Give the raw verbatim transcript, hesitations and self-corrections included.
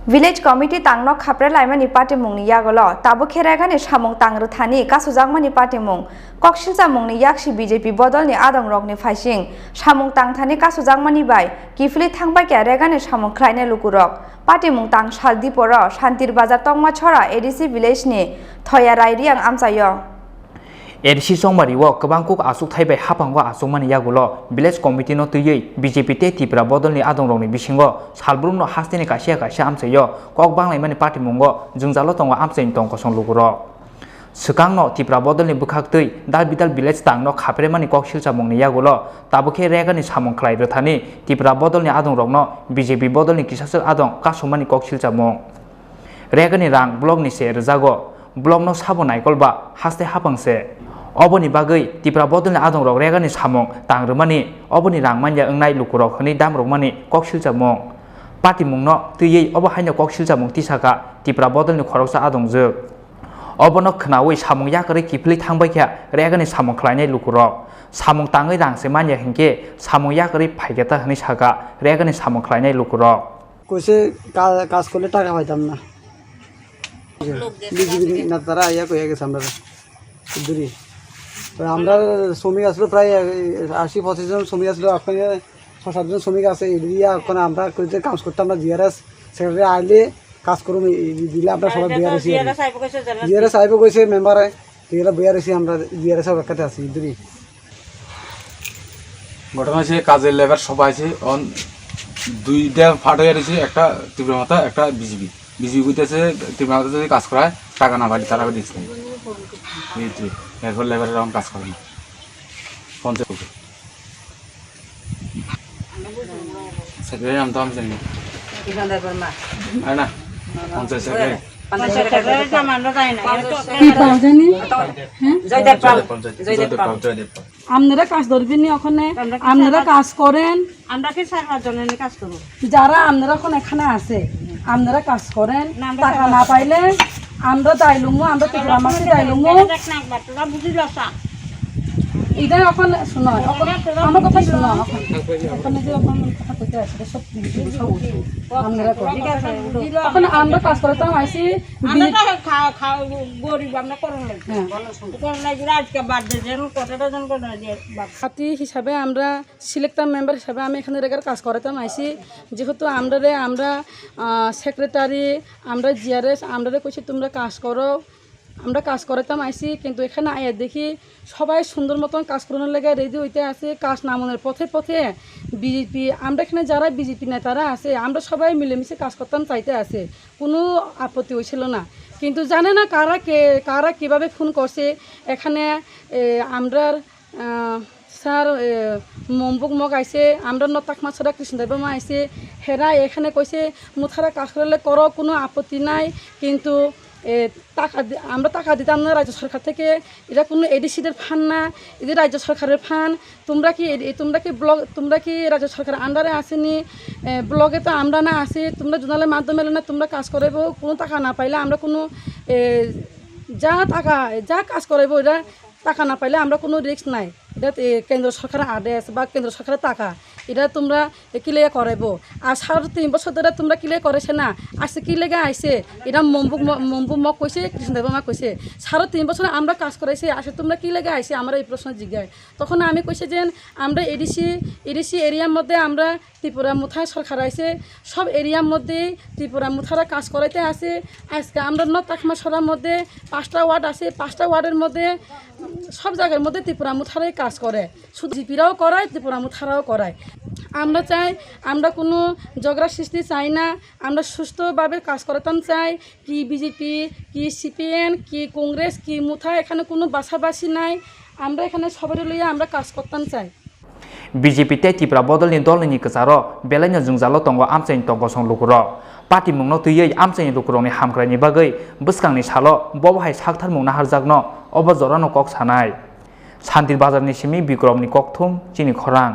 Village Committee tangno khapre laimani patimungni yagulo tabuk khe regani samung tang rwthani kasujakmani patimung. Koksilchamungni yaksi B J P bodolni adongrokni phaising samung tangthani kasujakmani bai kiphilwi thangbai khe regani samung khlainai lukurok. Patimung tang sal diporo Santir Bazar Tongmachora A D C village ni Thoya Rai Riang amchaio. A D C chongmari o kwbang kuk achukthai bai haphango achukmani yagulo village committee no twiwi B J P tei Tipra bodolni adongrokni bisingo salbrumno hasteni kaisa kaisa amchaio kok banglaimani patimungo jwngjalo tongo amchaini tong kosong lukurok. Swkangno Tipra bodolni bwkhaktwi dal bidal village tangno khapremani koksilchamungni yagulo tabuk khe regani samung khlai rwthani Tipra bodolni adongrokno B J P bodolni kisaswk adong kasumani koksilchamung. Regani rang blockni se rwjago, blockno sabo naikol ba haste haphang se. Oboni bagwi Tipra bodolni adongrok regani samung tang rwmani, oboni rang manya wngnai lukurok hwnwi damrokmani koksilchamung. Patimungno twiwi obo haino koksilchamung tisaka Tipra bodolni khoroksa adongjwk. Obono khwnaui samung yakarwi kiphilwi thangbai kha regani samung khlainai lukurok. Samung tangwi rang se manya hinkhe samung yakarwi phaikha ta hwnwi saka regani samung khlainai lukurok. কইছে কা-, কাজ করলে টাকা পাইতাম না। বিজেপি নেতারা আইয়া কইয়া গেছে আমরা দূরে। তো আমরা শ্রমিক আসলো প্রায় আশি পঁচাশি জন শ্রমিক আসলো, এখন ছ সাত জন শ্রমিক আছে। এদিকে এখন আমরা কইতে কাজ করতাম না, জিআরএস সেক্রেটারি আইলে কাজ করুম, এই দিলে আমরা সবাই বিআরএস। জিআরএস আইব কইছে মেম্বারে, তো এরা বিআরএস, আমরা বিআরএস অপেক্ষাতে আছি দূরে। ঘটনা হয়েছে, কাজের লেবার সব আছে, অন দুইটা ফাট হয়ে রয়েছে, একটা তীব্র মাথা, একটা বিজিবি। বিজিবি কইতেছে তীব্র মাথা যদি কাজ করায়, টাকা না পাইলে তারা দিচ্ছে না। এই তো, এরপর লেবারের এখন কাজ করে না। পঞ্চায়েত সেক্রেটারি নাম তো আমি জানি না। আরে না, পঞ্চায়েত সেক্রেটারি। পঞ্চায়েত সেক্রেটারি নাম আমরা জানি না। কি পাওয়া যায়নি? হ্যাঁ? জয়দেব পাল। জয়দেব পাল, জয়দেব পাল। আপনারা কাজ ধরবেন নি ওখানে? আপনারা কাজ করেন। আমরা কি চার পাঁচ জন এনে কাজ করবো? যারা আপনারা এখন এখানে আছে, আপনারা কাজ করেন, না, আমরা টাকা না পাইলে আমরা দায় লুমু, আমরা ত্রিপুরা মাসে দায় লুমু। দেখ না একবার, তোরা বুঝি লসা। এটা এখন শোনো, এখন আমার কথা শোনো, এখন, এখন যে এখন কথা কইতে আছে, এটা সব কিছু সব আপনারা করেন। ঠিক আছে, এখন আমরা কাজ করতাম আইছি, আমরা তো খা-, খা-, গরিব, আমরা করুন লাগবে। হ্যাঁ। করুন লাগবে, আজকে বাদ দিয়ে যেন কতটা জন করে দিয়ে বাদ। জাতি হিসাবে আমরা সিলেক্টর মেম্বার হিসাবে আমি এখানে রেগার কাজ করাইতাম আইছি, যেহেতু আমরারে আমরা, আহ, সেক্রেটারি, আমরা জিআরএস, আমরারে কইছি তোমরা কাজ করো, আমরা কাজ করাইতাম আইছি, কিন্তু এখানে আইয়া দেখি সবাই সুন্দর মতন কাজ করানোর লেগে রেডি হইতে আছে, কাজ না মনের পথে পথে বিজেপি, আমরা এখানে যারা বিজেপি নেতারা আছে, আমরা সবাই মিলেমিশে কাজ করতাম চাইতে আছে, কোনো আপত্তি হয়েছিল না। কিন্তু জানে না কারা কে, কারা কিভাবে ফোন করছে, এখানে, এ, আমরার আহ, sir, eh, Mombuk Mok aise, আমরা ন তাকমা ছাড়া কৃষ্ণ দেব মা আইছে, হেরা এখানে কইছে, "মুথারা কাজ করলে করো, কোনো আপত্তি নাই, কিন্তু, এ, টাকা দি-, আমরা টাকা দিতাম না রাজ্য সরকার থেকে, এটা কোনো এডিসিদের ফান্ড না, এটা রাজ্য সরকারের ফান্ড, তোমরা কি এ-, তোমরা কি ব্লক, তোমরা কি রাজ্য সরকার আন্ডারে আসেনি, এ, ব্লকে তো আমরা না আসি, তোমরা জোনালের মাধ্যমে এলে না তোমরা কাজ করাইবো, কোনো টাকা না পাইলে আমরা কোনো, এ, যা টাকা, যা কাজ করাইবো, এটা টাকা না পাইলে আমরা কোনো রিস্ক নাই।" এটা, এ, কেন্দ্র সরকারের আদেশ বা কেন্দ্র সরকারের টাকা, এটা তোমরা, এ, কিলে করাইবো। আর সাড়ে তিন বছর ধরে তোমরা কিলে করেছে না, আজকে কি লেগে আইছে? এটা মম্বু ম-, মম্বু মগ কইছে, কৃষ্ণ দেব মা কইছে। সাড়ে তিন বছর আমরা কাজ করাইছি, আজকে তোমরা কি লেগে আইছে? আমরা এই প্রশ্ন জিজ্ঞাসা। তখন আমি কইছি যে আমরা এডিসি, এডিসি এরিয়ার মধ্যে আমরা ত্রিপুরা মুথা সরকার আইছে, সব এরিয়ার মধ্যে ত্রিপুরা মুথারা কাজ করাইতে আছে। আজকে আমরা নর্থ তাকমা সরার মধ্যে পাঁচটা ওয়ার্ড আছে, পাঁচটা ওয়ার্ডের মধ্যে, উম, সব জায়গার মধ্যে ত্রিপুরা মুথারাই কাজ করে, শুধু জিপিরাও করায়, ত্রিপুরা মুথারাও করায়। আমরা চাই, আমরা কোনো ঝগড়া সৃষ্টি চাই না, আমরা সুস্থভাবে কাজ করাতাম চাই। কি বিজেপি, কি সিপিএম, কি কংগ্রেস, কি মুথা, এখানে কোনো বাছাবাছি নাই। আমরা এখানে সবাই লইয়া আমরা কাজ করতাম চাই। B J P tei Tipra bodolni dolnini kwcharo belaino jwngjalo tongo amchaini tongkosong lukurok. Patimungno twiwi amchaini lukurokni hamkraini bagwi bwskangni salo bobo hai saktharmung naharjakno obo jorano kok sanai. Santir Bazarni simi Bikromni kokthum chini khorang.